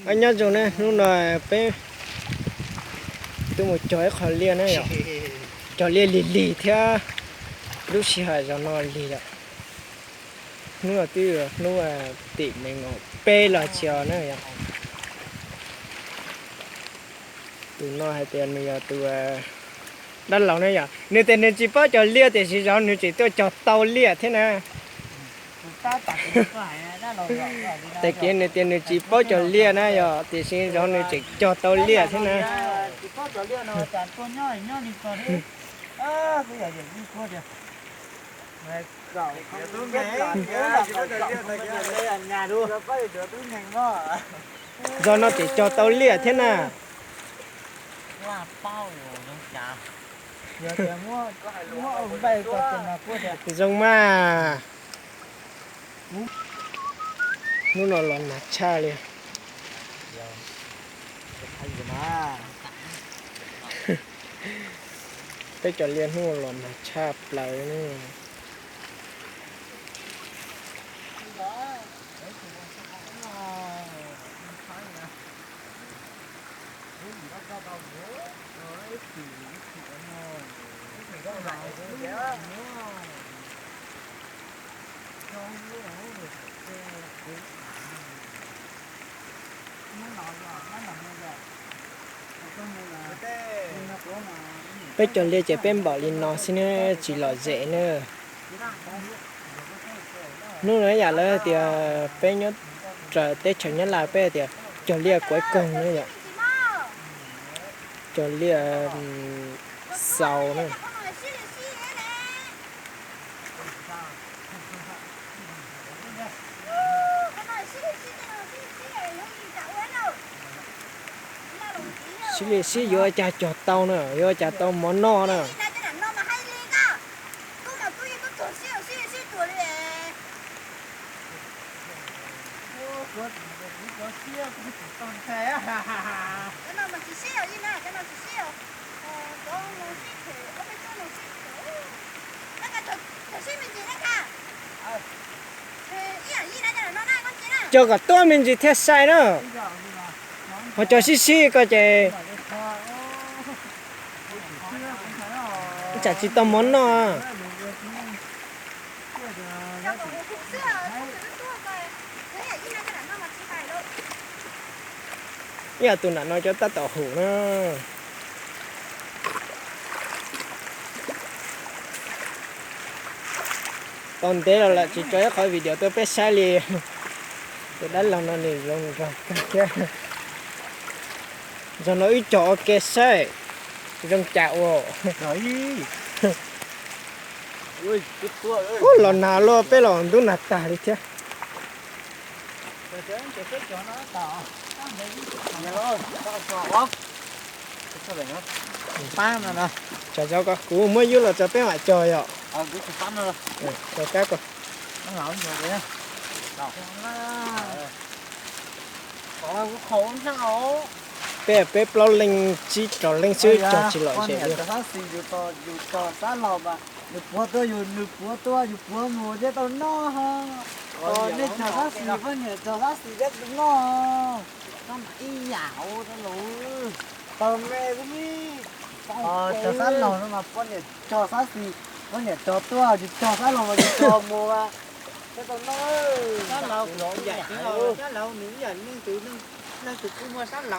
Nyob zoo ne, hnub no peb tuaj mus cog ib qho liaj na yom. Cog liaj lig lig thiab, lub sij hawm zaum no lig yom. Hnub no twb hnub tim nees nkaum peb los tsis os na yom. Tus no hais tias nws yog tus dab laug na yom, nws tias nws tsis paub cog liaj tiam sis zaum no nws tseem tuaj cog tau liaj thiab na. Tag kis nws tias nws tsis paub cog liaj na yom, tiam sis zaum no nws tseem cog tau liaj thiab na. Zaum no tseem cog tau liaj thiab na. Zoo mas. Hnub no los nag tshaj li. Peb cov liaj hnub no los nag tshaj plaws ne. Peb cog liaj ces peb npaum li no xwb ne, tsis lom zem na. Hnub no yam lawv tias peb nyob raws teb chaws Nyab Laj peb tias cog liaj kuav koog na yom. Cog liaj xaus na. Sib li sib yuav cas cog tau na, yuav cas tau mov noj na. Cog kom tuaj me ntsis thiaj sai na. Ho cog sib sib ko ces tsam tsis tau mov noj. Ib yam tus nram no cov tab tom hum na. Tau ntev los lawm tsis tso ib qhov video tuaj peb saib li. Tus dab laug no nws zoo nraug kawg thiab. Zaum no wb cog ua ke saib zoo cas ua. Ub, los nag luaj peb los ntub nag tag li thiab. Tsam zov ko kuv muab yub los tso peb mam cog yom. Kab ko. Peb peb plaub leej tsib rau leej xwb cog tsis lom zem li. Nws puav tuaj, nws puav tuaj, yus puav mus thiab tau noj. Nej cog sab xis, poj niam cog sab xis thiab tau noj. Ib yam ua tau los. Tau me, cog sab laug no mas poj niam cog sab xis, poj niam cog tuaj, yus cog sab laug mas yus cog mus thiab tau noj. Sab laug, sab laug nws ib yam neeg twg neeg twg kuj muaj sab laug.